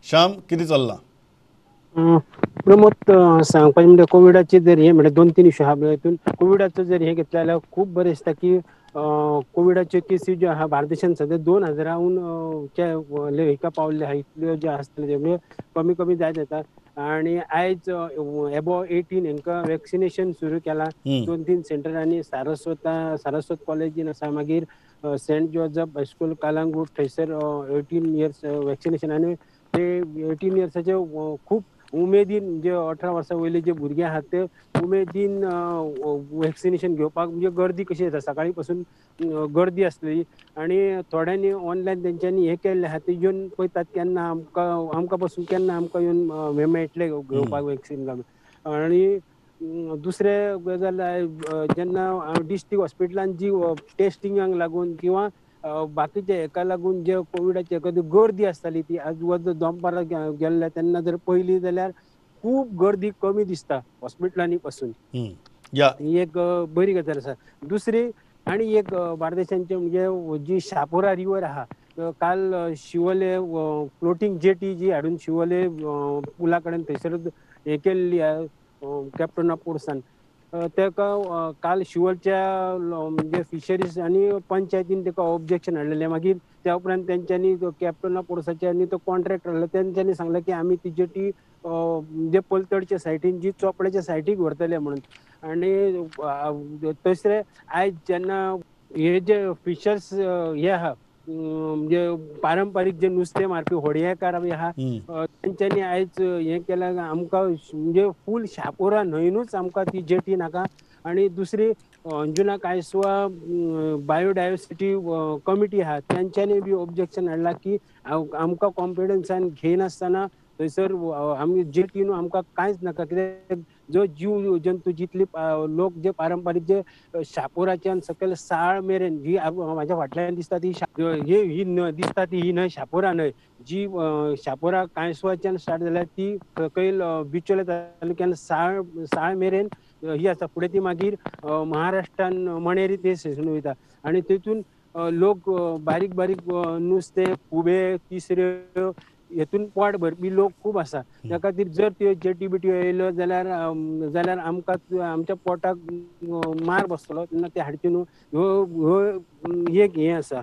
श्याम, कितें चल्लां? प्रमोद, सांगपाचें म्हणजे कोविडाचे जर हे म्हणल्यार 2-3 इशू आहा. हितून कोविडाचो जर हे घेतले जाल्यार खूब बरें दिसता की कोविडाच्यो केसी ज्यो आहा बार्देशान सद्या 2000 हेका पावल्ले आहा, इतल्यो ज्यो आसतल्यो म्हणजे कमी कमी जायत येता. आनी आयज एबोव 18 हांकां वॅक्सिनेशन सुरू केलां 2-3 सेंटरांनी. सारस्वत कॉलेजीन आसा, मागीर सेंट जोजफ हायस्कूल कालांगूट थंयसर 18 इयर्स वॅक्सिनेशन. आनी ते 18 इयर्साचे खूब उमेदीन जे 18 वर्सां वयले जे भुरगे आहात ते उमेदीन वॅक्सिनेशन घेवपाक म्हणजे गर्दी कशी येता, सकाळी पासून गर्दी आसली. आनी थोड्यांनी ऑनलायन तेंच्यांनी हें केल्लें आहा, ते येवन पळयतात केन्ना आमकां पासून केन्ना आमकां येवन हें मेळटलें घेवपाक वॅक्सिन. आनी दुसरें गजाल, जेन्ना डिस्ट्रिक्ट हॉस्पिटलान जी टेस्टिंगाक लागून किंवां बाकीच्या हेका लागून जे कोविडाचे एखादी गर्दी आसताली ती आज दनपारां गेल्ले तेन्ना जर पयली जाल्यार खूब गर्दी कमी दिसता हॉस्पिटलांनी पासून. ही एक बरी गजाल आसा. दुसरी आनी एक बार्देशांचे म्हणजे जी शापोरा रिवर आहा, काल शिवोले फ्लोटींग जेटी जी हाडून शिवोले पुला कडेन थंयसर हे केल्ली कॅप्टन ऑफ पोर्सान, ताका काल शिवोलच्या म्हणजे फिशरीज आनी पंचायतीन ताका ऑब्जेक्शन हाडलेलें. मागीर त्या उपरांत तेंच्यांनी कॅप्टन ऑफ पोर्साचे आनी तो कॉन्ट्रॅक्टर हाडलो, तेंच्यांनी सांगलें की आमी ती जेटी म्हणजे पलतडच्या सायटीन जी चोपड्याच्या सायटीक व्हरतले म्हणून. आनी तसरें आयज जेन्ना हे जे फिशर्स हे आहा म्हणजे पारंपारीक जे नुस्तें मारपी होडयेकार बी आहा तेंच्यांनी आयज हें केलां आमकां म्हणजे फूल शापोरा न्हंयनूच आमकां ती जेटी नाका. आनी दुसरी अंजुना कायसवा बायोडायवर्सिटी कमिटी आहा तेंच्यांनी बी ऑब्जेक्शन हाडलां की आमकां कॉन्फिडन्सान घेयनासतना थंयसर आमी जेटी न्हू आमकां कांयच नाका, कित्याक जो जीव जंतू जितली लोक जे पारंपारीक जे शापोराच्यान सकयल साळ मेरेन जी म्हाज्या फाटल्यान दिसता ती ही दिसता ती ही न्हंय शापोरा न्हय, जी शापोरा कांयसवाच्यान स्टार्ट जाल्या ती सकयल बिचोले तालुक्यान साळ साळ मेरेन ही आसा. फुडें ती मागीर महाराष्ट्रान मणेरी ते थंयसून वयता आनी तेतून लोक बारीक बारीक नुस्तें खुबे तिसऱ्यो हेतून पोट भरपी लोक खूब आसा. त्या खातीर जर त्यो जेटी बिटी येयल्यो जाल्यार जाल्यार आमकां आमच्या पोटाक मार बसतलो, तेन्ना ते हाडचे न्हू. ह्यो ह्यो एक हें आसा.